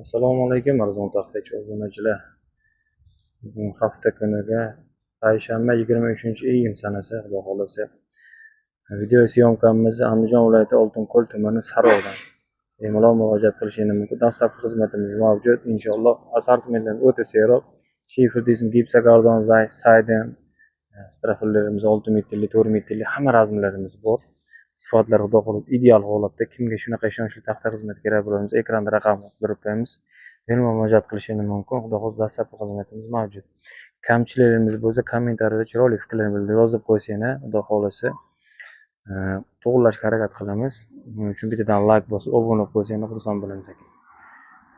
Assalomu alaykum, arzon taxtachi obunachilar. Bugun hafta kuniga payshanba, 23-iyun sanasi, Xudo xohlasa. Video съёмка miz Andijon viloyati, Oltinko'l tumani, Sarovdan. Bemalol murojaat qilishingiz mumkin. Dastlabki xizmatimiz mavjud. Inshaalloh, assortimentdan o'ta serob. Шифер deysiz, гипсокартон, сайдинг, строфиль larimiz 6 metrli, 4 metrli hamma размер larimiz bor. Sifatlari, Xudo xohlasa, ideal holatda. Kimga shunaqa ishonchli taxta xizmati kerak bo'lsa, ekranda raqam berib qo'yamiz. Bemalol murojaat qilishingiz mumkin. Xudo xohlasa, dastlabki xizmatimiz mavjud. Kamchiliklarimiz bo'lsa, kommentariyada chiroyli fikrlarni yozib qo'ysanglar, Xudo xohlasa, to'g'irlashga harakat qilamiz. Buning uchun bittadan layk bosib, obuna bo'lib qo'ysanglar, xursand bo'lamiz aka.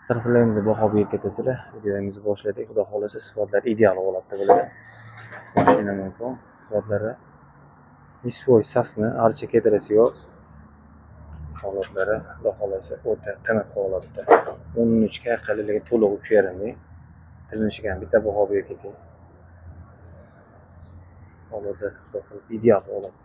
Строфиль larimizga baho berib ketasizlar. Videomizni boshladik. Xudo xohlasa, sifatlar ideal holatda bo'ladi. Ko'rishingiz mumkin. Sifatlari 100% сосна, archa кедр asi yo'q. Holatlari, Xudo xohlasa, o'ta tiniq holatda. 13 ga, qalinligi to'liq 3,5 ming. Tilinishiga ham bitta baho berib ketay. Holatlari, Xudo xohlasa, ideal holatda.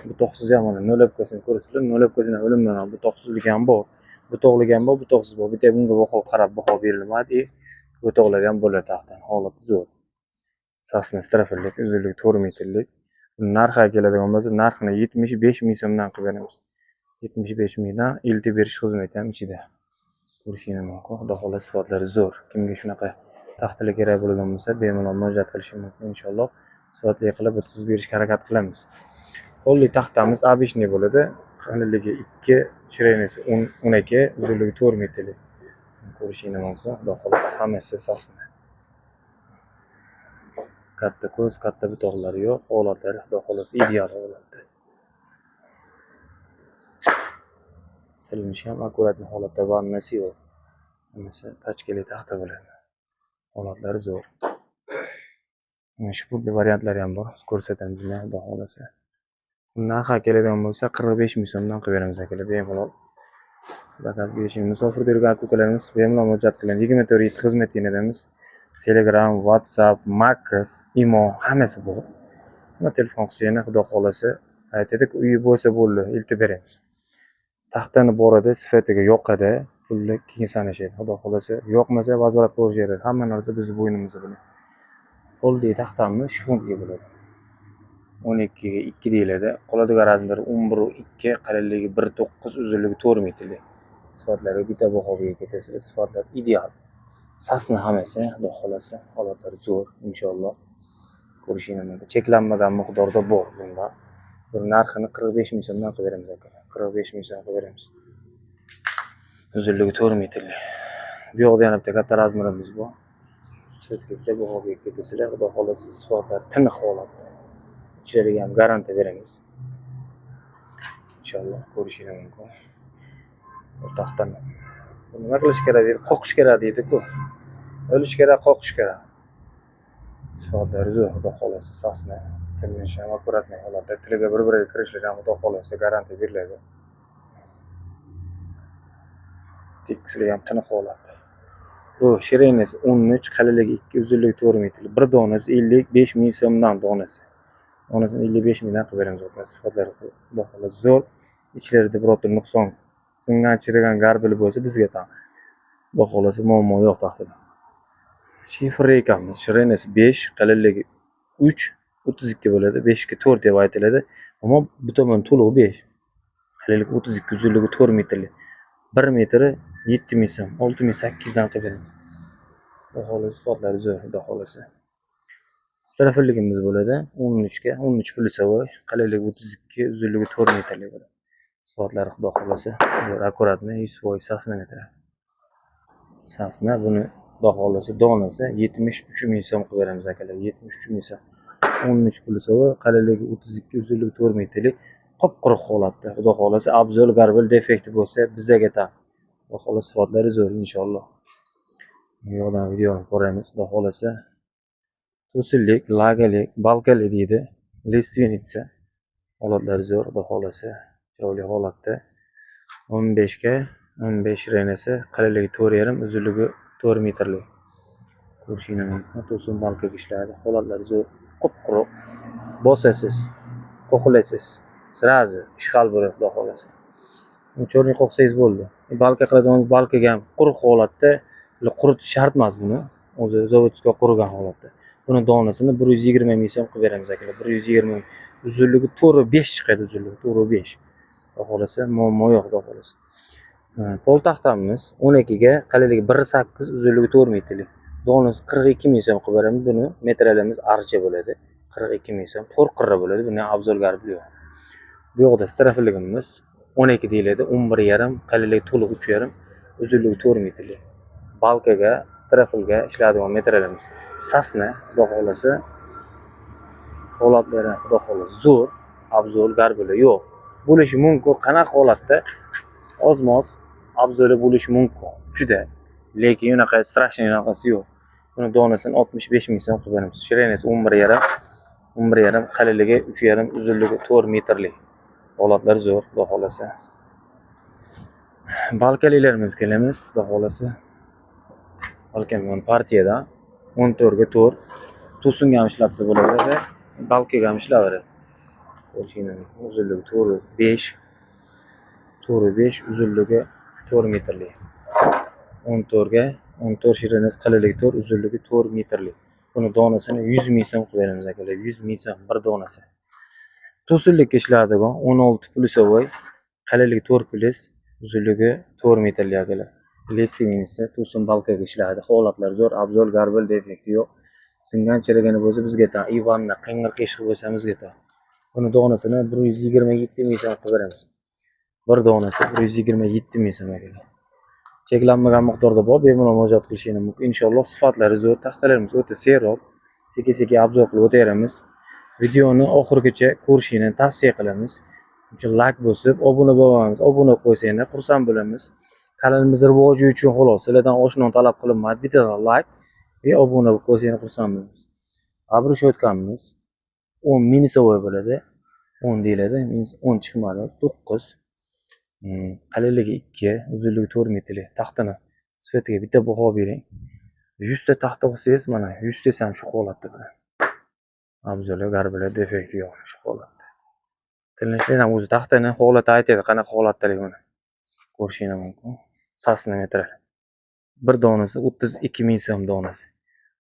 Butoqsiz ham, mana, нулевка sini ko'rasizlar, нулевка sini ham o'limdan butoqsizligi ham bor. Butoqligi ham bor, butoqsiz bor. Bitta bunga baho qarab baho berilmaydi. И butoqlari ham bo'ladi taxtani. Holati zo'r. Сосна строфиль lik, uzunligi 4 metrlik. Narxiga keladigan bo'lsa, narxini 75 ming so'mdan qilib beramiz. 75 mingdan, eltib berish xizmati ham ichida. Ko'rishingiz mumkin. Xudo xohlasa, sifatlari zo'r. Kimga shunaqa taxtalar kerak bo'lgan bo'lsa, bemalol murojaat qilishi mumkin. Inshaalloh, sifatli qilib bitkazib berishga harakat qilamiz. Polli taxtamiz обычный bo'ladi. Qalinligi 2, ширина si 10, 12, uzunligi 4 metrlik. Ko'rishingiz mumkin. Xudo xohlasa, hammasi сосна. Katta ko'z, katta butoqlari yo'q. Holatlari, Xudo xohlasa, ideal holatda. Tilinishi ham аккуратный holatda, vannasi yo'q. Hammasi pachkali taxta bo'ladi. Holatlari zo'r. Mana shu variantlari ham bor. Ko'rsatamiz, Xudo xohlasa. Narxi keladigan bo'lsa, 45 ming so'mdan qilib beramiz, akalar, bemalol. Заказ berishing, musofirda yurgan aka ukalarimiz bemalol murojaat qiladi. 24/7 xizmat edamiz. Telegram, WhatsApp, Max, Imo hammasi bor. Nima telefon qilsanglar, Xudo xohlasa, aytadi, uyi bo'lsa bo'ldi, eltib beramiz. Taxtani boradi, sifatiga yoqadi, pulni keyin sanashadi. Xudo xohlasa, yoqmasa, возврат qilaverishadi. Hamma narsa bizni bo'ynimizda bo'ladi. Qo'ldagi taxtamiz шпунт li bo'ladi. 12 ga 2 deyiladi. Qoladigan размер i 11 2, qalinligi 1,9, uzunligi 4 metrlik. Sifatlariga bitta baho berib ketasizlar. Sifatlar ideal. Сосна hammasi, Xudo xohlasa, holatlari zo'r, inshaalloh. Ko'rishingiz mumkin. Cheklanmagan miqdorda bor bunda. Bir narxini 45 ming so'mdan qilib beramiz, akalar. 45 ming so'm qilib beramiz. Uzunligi 4 metrlik. Bu yoqda yana bitta katta размер imiz bor. Sifatga bitta baho berib ketasizlar. Xudo xohlasa, sifatlar tiniq holatda. Ichlariga ham garantiya beramiz. Inshaalloh, ko'rishingiz mumkin. Bu taxtani nima qilish kerak deydi? Qoqish kerak deydi-ku. O'lish kerak, qoqish kerak. Sifatlari zo'r, Xudo xohlasa, сосна. Tilinishi ham аккуратный holatda. Tiliga bir-biriga kirishlari ham, Xudo xohlasa, garantiya beriladi. Tekisligi ham tiniq holatda. Bu ширина si 13, qalinligi 2, uzunligi 4 metr. Bir donasi 55 ming so'mdan donasi. Donasini 55 mingdan qilib beramiz, aka. Sifatlari, Xudo xohlasa, zo'r. Ichlarida birorta nuqson, singan, chirigan горбыль bo'lsa, bizga tan. Xudo xohlasa, muammo yo'q taxtada. Шифер рейка miz ширина si 5, qalinligi 3, 32 bo'ladi. 5 ga 4 deb aytiladi. Ammo bu tomon to'liq 5. Qalinligi 32, uzunligi 4 metrli. 1 metri 7 ming so'm, 6800 dan qilib beramiz. Xudo xohlasa, sifatlari zo'r, Xudo xohlasa. Строфиль ligimiz bo'ladi. 13 ga 13 плюсовой, qalinligi 32, uzunligi 4 metrli bo'ladi. Sifatlari, Xudo xohlasa, zo'r, аккуратный, 100% сосна metr. Сосна buni, Xudo xohlasa, donasi 73 ming so'm qilib beramiz, akalar. 73 ming so'm. 13 плюсовой, qalinligi 32, uzunligi 4 metrlik, qup-quruq holatda. Xudo xohlasa, обзол, горбыль, defekti bo'lsa, bizaga tan. Xudo xohlasa, sifatlari zo'r, inshaalloh. Bu yoqdan videoni ko'ramiz, Xudo xohlasa. To'sinlik, lagalik, balkali deydi. Лиственница. Holatlari zo'r, Xudo xohlasa, chiroyli holatda. 15 ga 15 ширина si, qalinligi 4,5, uzunligi 4 metrlik. Ko'rishingiz mumkin. To'sin balkaga ishlaydi. Holatlari zo'r, qup-quruq. Bosasiz, qo'qlaysiz. Сразу ishqal bo'ladi, Xudo xohlasa. Черный qoqsangiz bo'ldi. Balka qiladigan balkaga ham quruq holatda, quritish shart emas buni. O'zi zavodskiy qurigan holatda. Buni donasini 120 ming so'm qilib beramiz akalar. 120 ming. Uzunligi 4,5 chiqadi, uzunligi 4,5. Xudo xohlasa, muammo yo'q, xudo xohlasa. Pol taxtamiz 12 ga qalinligi 1,8, uzunligi 4 metrlik. Donasi 42 ming so'm qilib beramiz. Buni metralimiz archa bo'ladi. 42 ming so'm, to'rt qirra bo'ladi. Buni обзор garbi yo'q. Bu yoqda strafeligimiz 12 deyiladi, 11,5, qalinligi to'liq 3,5, uzunligi 4 metrlik. Balkaga, strafelga ishlaydigan metralimiz. Sasna, xudo xohlasa, holatlari xudo xohlasa zo'r, обзор garbili yo'q. Bo'lishi mumkin, qanaqa holatda ozmoz обзор i bo'lishi mumkin juda. Lekin unaqa страшный unaqasi yo'q. Buni donasini 65 ming so'm qilib beramiz. Ширина si 11,5, 11,5, qalinligi 3,5, uzunligi 4 metrlik. Holatlar zo'r, xudo xohlasa. Balkalilarimiz kelamiz, xudo xohlasa. Balkam partiyadan 14 ga 4 to'singa ham ishlatsa bo'ladi, balkaga ham ishlaveradi. Ko'rishingiz mumkin. Uzunligi 4,5, 4,5, uzunligi 4 metrlik. 14 ga 14, ширина si, qalinligi 4, uzunligi 4 metrlik. Buni donasini 100 ming so'm qilib beramiz akalar, 100 ming so'm bir donasi. To'sinlikka ishlaydigan 16 плюсовой, qalinligi 4 plyus, uzunligi 4 metrli akalar. Lestvinisi to'sin balkaga ishlaydi. Holatlar zo'r, обзор горбыль defekti yo'q. Singan chirigini bo'lsa bizga tan, Ivanna qing'ir qiyshiq bo'lsa bizga tan. Buni donasini 127 ming so'm qilib beramiz. Bir donasi 127 ming so'm akalar. Cheklanmagan miqdorda bor, bemalol murojaat qilishingiz mumkin. Inshaalloh sifatlari zo'r, taxtalarimiz o'ta serob. Sekin-sekin обзор qilib o'taveramiz. Videoni oxirigacha ko'rishingni tavsiya qilamiz. Uchun layk bosib, obuna bo'lamiz. Obuna bo'lib qo'ysanglar xursand bo'lamiz. Kanalimiz rivoji uchun xolos, sizlardan osh non talab qilinmaydi. Bittadan layk va obuna bo'lib qo'ysanglar xursand bo'lamiz. Обрешёткamiz 10 минусовой bo'ladi. 10 deyiladi. Minus 10 chiqmadi. 9. Qalinligi 2, uzunligi 4 metrli. Taxtani sifatiga bitta baho bering. 100 ta taxta olsangiz, mana 100 tasi ham shu holatda bo'ladi. Обзор lar, горбыль lar defekti yo'q shu holatda. Tilinishlar ham o'zi taxtani holati aytadi, qanaqa holatdaligini. Ko'rishingiz mumkin. Sasna metr. Bir donasi 32 ming so'm donasi.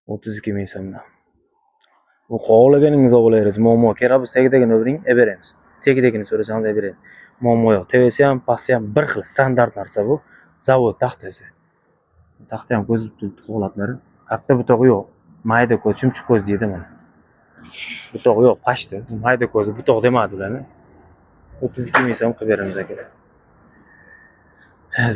32 ming so'mdan. Bu xohlaganingizni olaverasiz, muammo kerak bo'lsa tagidagini bering, beramiz. Tagidagini so'rasangiz beramiz. Muammo yo'q. Tepasi ham, pasti ham bir xil standart narsa bu. Zavod taxtasi. Taxta ham ko'zib turibdi holatlari. Katta butog'i yo'q. Mayda ko'z, chumchuq ko'z deydi mana. Butog'i yo'q, pashti. Mayda ko'zi, butoq demadi ularni. 32 ming so'm qilib beramiz akalar.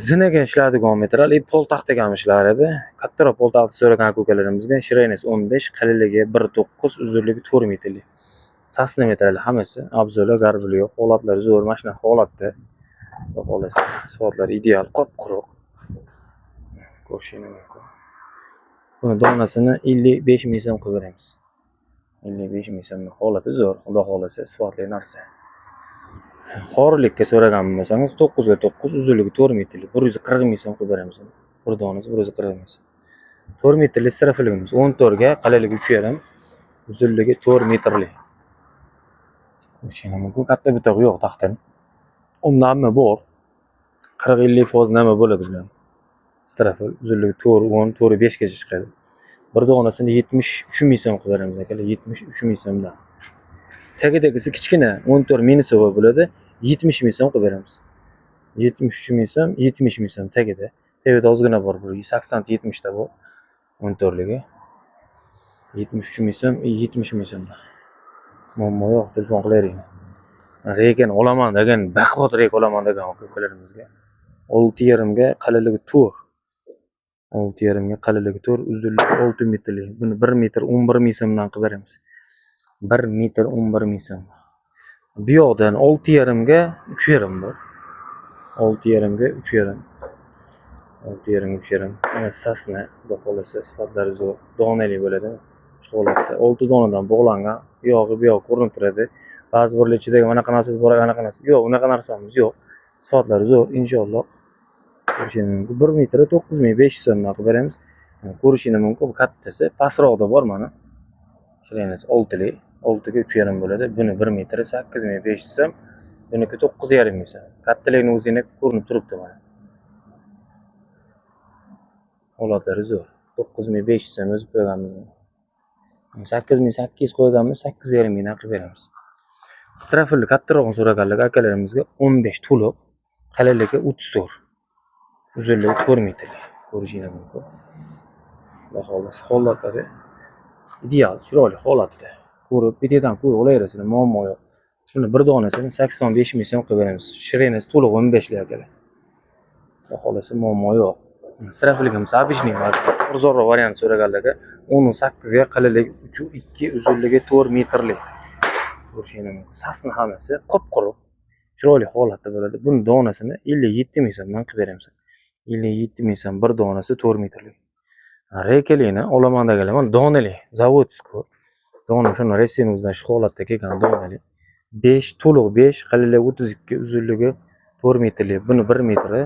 Zinaga ishlaydigan metral, pol taxtaga ham ishlar edi. Kattaroq pol taxta so'ragan aka-ukalarimizga ширина si 15, qalinligi 1,9, uzunligi 4 metrli. Sasna metral hammasi, обзор lar, горбыль yo'q, holatlari zo'r, mana shunaqa holatda. Xudo xohlasa, sifatlari ideal, qop-quruq. Ko'rishingiz mumkin. Buni donasini 55 ming so'm qilib beramiz. 55 ming so'm, holati zo'r, xudo xohlasa, sifatli narsa. Xorilikka so'ragan bo'lsangiz 9 ga 9, uzunligi 4 metrli, 140 ming so'm qilib beramiz. Bir donasi 140 ming so'm. 4 metrli strafeligimiz 14 ga, qalinligi 3,5, uzunligi 4 metrli. Ko'rishingiz mumkin, katta butog'i yo'q taxtani. Nami bor. 40-50% nami bo'ladi bular. Strafel uzunligi 4, 10, 4, 5 gacha chiqadi. Bir donasini 73 ming so'm qilib beramiz akalar, 73 ming so'mdan. Tagidagisi kichkina 14 минусовой bo'ladi, 70 ming so'm qilib beramiz. 73 ming so'm, 70 ming so'm tagida. Tagida ozgina bor, bir 80 70 ta bor. 14ligi. 73 ming so'm, 70 ming so'mdan. Muammo yo'q, telefon qilavering. Reykani olaman degan, baquvvat reyk olaman degan aka-ukalarimizga 6,5 ga, qalinligi 4. 6,5 ga, qalinligi 4, uzunligi 6 metrli. Buni 1 metr 11 ming so'mdan qilib beramiz. 1 metr 11 ming so'm. Bu yoqdan 6,5 ga 3,5 bor. 6,5 ga 3,5. 6,5 3,5. Mana sasna, xudo xohlasa sifatlari zo'r, donali bo'ladi. Shu holatda 6 donadan bog'langan, u yog'i bu yog'i ko'rinib turadi. Ba'zi birlar ichidagi anaqa narsasi bor, anaqa narsa yo'q, unaqa narsamiz yo'q. Sifatlari zo'r, inshaalloh. Ko'rishingiz mumkin. 1 metri 9500 so'mdan qilib beramiz. Ko'rishingiz mumkin, bu kattasi, pastroqda bor mana. Ширина si 6lik, 6 ga 3,5 bo'ladi. Buni 1 metri 8500 so'm, buniki 9,5 ming so'm. Kattaligini o'zinglar ko'rinib turibdi mana. Holatlari zo'r. 9500 so'm o'zib qo'yganmiz. 8800 qo'yganmiz, 8,5 mingdan qilib beramiz. Strafilni kattarog'ini so'raganlar akalarimizga 15 to'liq, qalinligi 34. Uzunligi 4 metrlik. Ko'rishingiz mumkin. Xudo xohlasa holatlari ideal, chiroyli holatda. Ko'rib, betadan ko'rib olaverasizlar, muammo yo'q. Shuni bir donasini 85 ming so'm qilib beramiz. Shirinasi to'liq 15 lik akalar. Xudo xohlasa muammo yo'q. Strafligimiz обычный arzonroq variant so'raganlarga 10.8 ga qalinligi 3.2, uzunligi 4 metrlik. Ko'rishingiz mumkin. Sasni hammasi qup-quruq, chiroyli holatda bo'ladi. Buni donasini 57 ming so'mdan qilib beramiz. 57 ming so'm bir donasi 4 metrlik. Rekalini olaman deganlar mana donali, заводской. Dona shuni Rossiyaning o'zidan shu holatda kelgan donali. 5 to'liq 5, qalinligi 32, uzunligi 4 metrlik. Buni 1 metri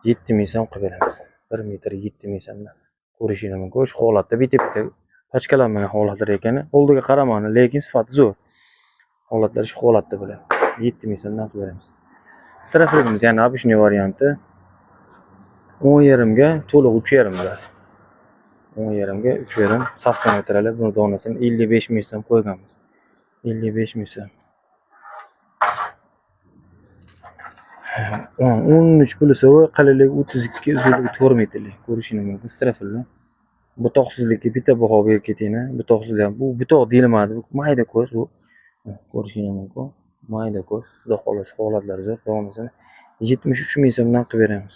7 ming so'm qilib beramiz. 1 metri 7 ming so'mdan. Ko'rishingiz mumkin. Shu holatda bitta-bitta pachkalanmagan holatlar ekani. Oldiga qaramani, lekin sifati zo'r. Holatlari shu holatda bo'ladi. 7 ming so'mdan qilib beramiz. Strafligimiz yana обычный varianti 10,5 ga to'liq 3,5 bo'ladi. 10,5 ga 3,5 sasna metrali. Buni donasini 55 ming so'm qo'yganmiz. 55 ming so'm. 13 plyusovi, qalinligi 32, uzunligi 4 metrlik. Ko'rishingiz mumkin strafilni. Butoqsizlikka bitta baho berib keting. Butoqsizlik ham bu butoq deyilmadi, bu mayda ko'z bu. Ko'rishingiz mumkin. Mayda ko'z. Xudo xohlasa holatlari zo'r. Donasini 73 ming so'mdan qilib beramiz.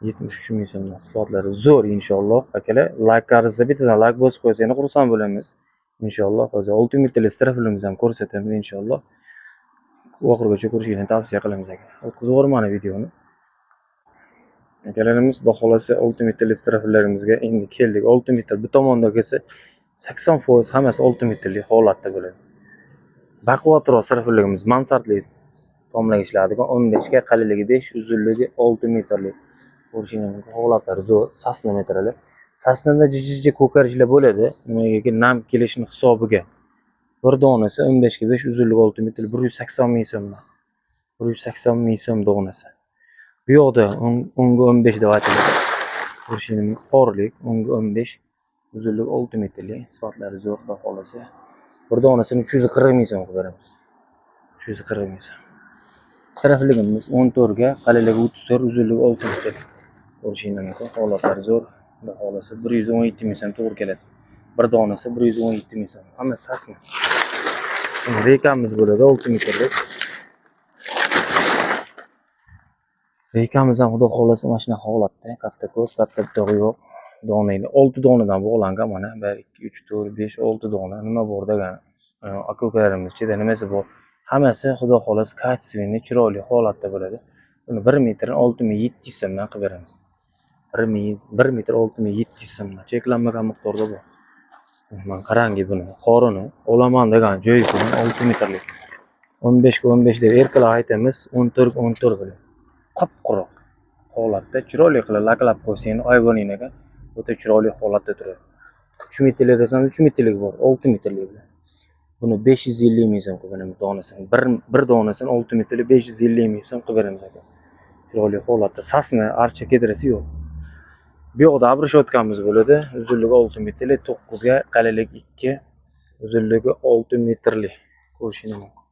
73 ming so'mdan sifatlari zo'r inshaalloh. Akalar, layklaringizda bittadan layk bosib qo'ysanglar xursand bo'lamiz. Inshaalloh hozir 6 metrlik strafilimizni ham ko'rsatamiz inshaalloh. Oxirigacha ko'rishingizni tavsiya qilamiz aka. O'tkazib yubormani videoni. Akalarimiz, xudo xohlasa 6 metrlik strafillarimizga endi keldik. 6 metr bu tomondagisi 80% hammasi 6 metrlik holatda bo'ladi. Baquvvatroq strafilligimiz mansardli tomlarga ishlaydigan 15 ga qalinligi 5, uzunligi 6 metrlik. Ko'rishingiz mumkin, holatlari zo'r, sasna metrali. Sasnada jijiji ko'karishlar bo'ladi. Nimagaki nam kelishini hisobiga. Bir donasi 15 ga 5, uzunligi 6 metr 180 ming so'mdan. 180 ming so'm donasi. Bu yoqda 10 ga 15 deb aytiladi. Ko'rishingiz mumkin, xorlik 10 ga 15, uzunligi 6 metrlik, sifatlari zo'r, xudo xohlasa. Bir donasini 340 ming so'm qilib beramiz. 340 ming so'm. Strafligimiz 14 ga, qalinligi 34, uzunligi 6 metr. Ko'rishingiz mumkin, holatlari zo'r. Xudo xohlasa 117 ming so'm to'g'ri keladi. Bir donasi 117 ming so'm. Hammasi sasna. Rekamiz bo'ladi 6 metrlik. Rekamiz ham xudo xohlasa mana shunaqa holatda, katta ko'z, katta butog'i yo'q. Donali 6 donadan bog'langan mana 1 2 3 4 5 6 dona. Nima bor degan aka ukalarimiz ichida nimasi bor? Hammasi xudo xohlasa качественный, chiroyli holatda bo'ladi. Buni 1 metrini 6700 so'mdan qilib beramiz. 1 metr 6700 so'mdan. Cheklanmagan miqdorda bor. Mana qarangi buni xorini olaman degan joyi bilan 6 metrlik. 15 ga 15 deb erkalab aytamiz, 14 ga 14 bo'ladi. Qop-quruq holatda chiroyli qilib laklab qo'ysangiz, ayvoning aka o'ta chiroyli holatda turadi. 3 metrlik desam 3 metrlik bor, 6 metrlik bilan. Buni 550 ming so'm qilib beramiz donasini. Bir donasini 6 metrlik 550 ming so'm qilib beramiz aka. Chiroyli holatda sasna, archa kedrasi yo'q. Bu yoqda abrishotkamiz bo'ladi. Uzunligi 6 metrlik, 9 ga qalinligi 2, uzunligi 6 metrlik. Ko'rishingiz mumkin.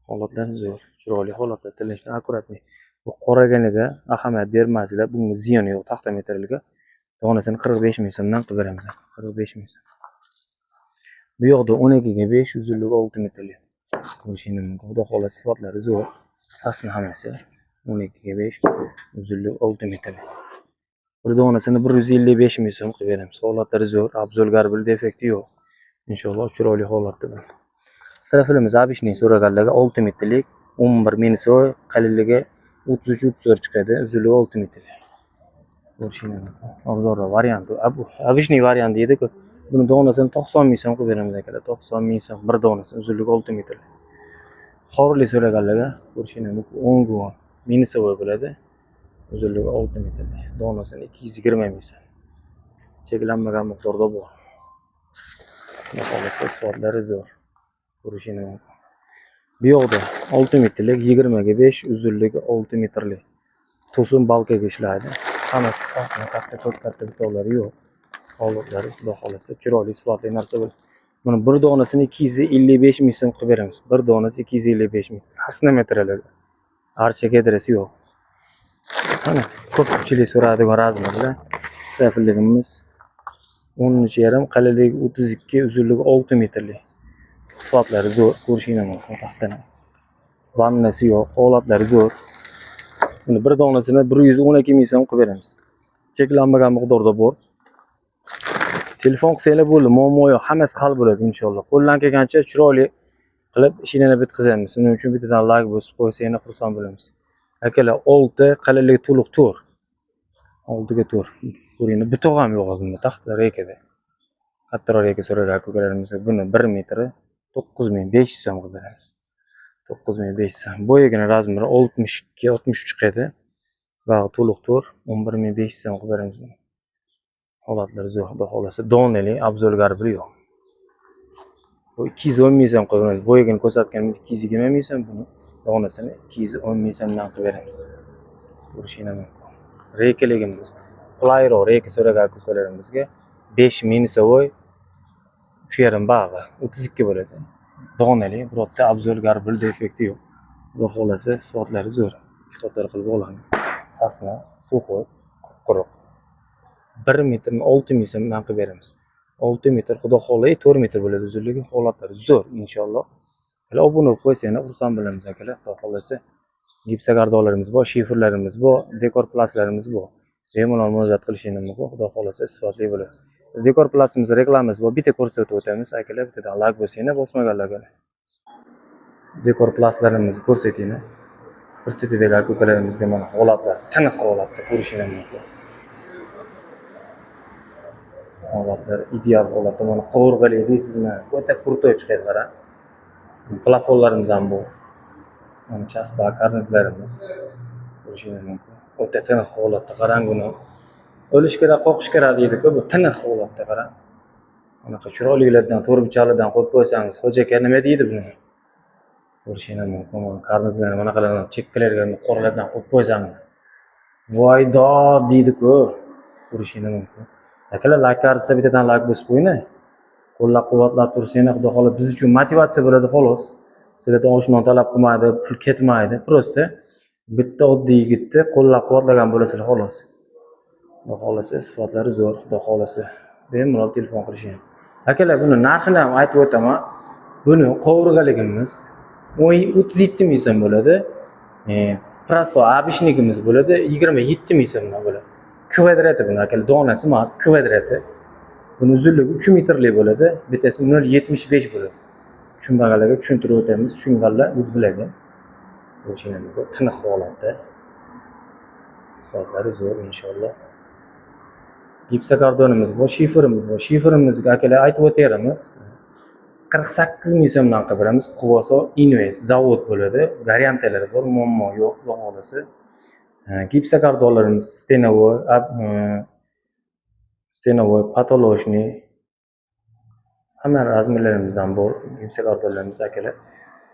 Holatlar zo'r, chiroyli holatda tilishni akkuratniy. Bu qoraganiga ahamiyat bermaysizlar, bunga ziyoni yo'q taxta metrliga. Donasini 45 ming so'mdan qilib beramiz. 45 ming so'm. Bu yoqda 12 ga 5, uzunligi 6 metrlik. Ko'rishingiz mumkin. Xudo xohlasa sifatlari zo'r. Sasna hammasi 12 ga 5, uzunligi 6 metrlik. Bir donasini 155 ming so'm qilib beramiz. Holatlari zo'r, abzol garbil defekti yo'q. Inshaalloh chiroyli holatda bo'ladi. Strafilimiz обычный so'raganlarga 6 metrlik, 11 minus qalinligi 33-34 chiqadi, uzunligi 6 metrlik. Ko'rishingiz mumkin. Arzonroq variant. Обычный variant deydi-ku. Buni donasini 90 ming so'm qilib beramiz akalar. 90 ming so'm bir donasi, uzunligi 6 metrlik. Xorli so'raganlarga ko'rishingiz mumkin. 10 ga 10 minusовой bo'ladi. Uzunligi 6 metrlik. Donasini 220 ming so'm. Cheklanmagan miqdorda bor. Xudo xohlasa sifatlari zo'r. Ko'rishingiz mumkin. Bu yoqda 6 metrlik, 20 ga 5, uzunligi 6 metrlik. To'sin balkaga ishlaydi. Hammasi sasna, katta ko'z katta bitoqlari yo'q. Holatlari xudo xohlasa chiroyli, sifatli narsa bo'ladi. Buni bir donasini 255 ming so'm qilib beramiz. Bir donasi 255 ming. Sasna metralari. Archa gedrasi yo'q. Mana ko'pchilik so'raydigan razmerlar. Stafilligimiz 13,5, qalinligi 32, uzunligi 6 metrli. Sifatlari zo'r, ko'rishinglar mumkin taxtani. Vannasi yo'q, holatlari zo'r. Buni bir donasini 112 ming so'm qilib beramiz. Cheklanmagan miqdorda bor. Telefon qilsanglar bo'ldi, muammo yo'q, hammasi hal bo'ladi inshaalloh. Qo'ldan kelgancha chiroyli qilib ishinglarni bitkazamiz. Shuning uchun bittadan like bosib qo'ysanglar xursand bo'lamiz. Akalar, 6, qalinligi to'liq 4. 6ga 4. Ko'ringlar, butoq ham yo'q bunda taxta reykada. Kattaroq reyka so'ragan akalarimiz buni 1 metri 9500 so'm qilib beramiz. 9500 so'm. Boyagina razmeri 62, 63 edi. Va to'liq 4, 11500 so'm qilib beramiz buni. Holatlari zo'r, xudo xohlasa. Donali, обзор garbili yo'q. Bu 210 ming so'm qilib beramiz. Boyagina ko'rsatganimiz 220 ming so'm, buni donasini 210 ming so'mdan qilib beramiz. Ko'rishinglar mumkin. Reykaligimiz qulayroq reyka so'ragan akalarimizga 5 минусовой 3,5 bag'i 32 bo'ladi. Donali, birorta обзор garbil defekti yo'q. Xudo xohlasa sifatlari zo'r. Ikki qator qilib bog'langan. Sasna, сухой, quruq. 1 metrni 6 ming so'mdan qilib beramiz. 6 metr xudo xohlasa 4 metr bo'ladi uzunligi, holatlari zo'r inshaalloh. Hali obuna bo'lib qo'ysanglar xursand bo'lamiz akalar. Xudo xohlasa gipsokardonlarimiz bor, shiferlarimiz bor, dekor plaslarimiz bor. Bemalol murojaat qilishingiz mumkin. Xudo xohlasa sifatli bo'ladi. Dekor plasimiz reklamasi bor. Bitta ko'rsatib o'tamiz akalar, bittadan like bosinglar, bosmaganlarga. Dekor plaslarimizni ko'rsatinglar. Ko'rsatidagi aka ukalarimizga mana holatlar tiniq holatda ko'rishinglar mumkin. Holatlar ideal holatda, mana qovurg'ali deysizmi, o'ta крутой chiqadi, qarang. Plafonlarimiz ham bu. Mana chaspa karnizlarimiz ko'rishinglar mumkin. O'ta tiniq holatda, qarang buni. O'lish kerak, qoqish kerak deydi-ku, bu tiniq holatda, qarang. Bunaqa chiroylilardan, to'rbichalidan qo'yib qo'ysangiz, xo'ja aka nima deydi buni? Ko'rishinglar mumkin. Mana karnizlarni bunaqalardan chekkalarga qoralardan qo'yib qo'ysangiz. Voy dod deydi-ku. Ko'rishinglar mumkin. Akalar, like arzisa bittadan like bosib qo'yinglar. Qo'llab-quvvatlab tursanglar, xudo xohlasa biz uchun motivatsiya bo'ladi xolos. Sizlardan osh non talab qilmaydi, pul ketmaydi. Просто bitta oddiy yigitni qo'llab-quvvatlagan bo'lasizlar xolos. Xudo xohlasa sifatlari zo'r, xudo xohlasa. Bemalol telefon qilishing. Akalar, buni narxini ham aytib o'taman. Buni qovurg'aligimiz 37 ming so'm bo'ladi. Просто обычный imiz bo'ladi 27 ming so'mdan bo'ladi. Kvadrati buni akalar, donasi emas, kvadrati. Buni uzunligi 3 metrli bo'ladi, bittasi 0,75 bo'ladi. Tushunmaganlarga tushuntirib o'tamiz, tushunganlar o'zi biladi. Ko'rishinglar mumkin, tiniq holatda. Sifatlari zo'r inshaalloh. Gipsokardonimiz bor, shiferimiz bor. Shiferimizga akalar aytib o'taymiz. 48 ming so'mdan qilib beramiz. Quvasoy Invest zavod bo'ladi. Variantlari bor, muammo yo'q, xudo xohlasa. Gipsokardonlarimiz стеновой, стеновой, потолочный hamma razmerlarimizdan bor gipsokardonlarimiz akalar.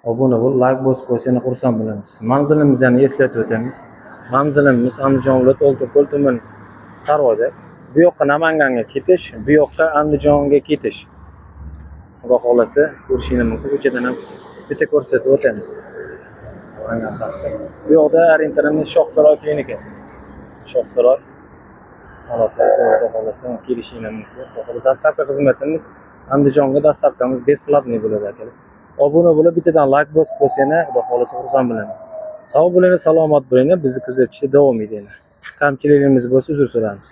Obuna bo'l, like bosib qo'ysanglar xursand bo'lamiz. Manzilimizni yana eslatib o'tamiz. Manzilimiz Andijon viloyati Oltinko'l tumani Sarvoyda. Bu yoqqa Namanganga ketish, bu yoqqa Andijonga ketish. Xudo xohlasa ko'rishinglar mumkin. Ko'chadan ham bitta ko'rsatib o'tamiz. Namangan tarafda. Bu yoqda orientirimiz Shohsaroy klinikasi. Shohsaroy holatlar zo'r, xudo xohlasa kelishinglar mumkin. Xudo xohlasa доставка xizmatimiz, Andijonga доставка miz бесплатный bo'ladi akalar. Obuna bo'lib bittadan like bosib qo'ysanglar, xudo xohlasa xursand bo'laman. Sog' bo'linglar, salomat bo'linglar, bizni kuzatishda davom etinglar. Kamchiligimiz bo'lsa uzr so'raymiz.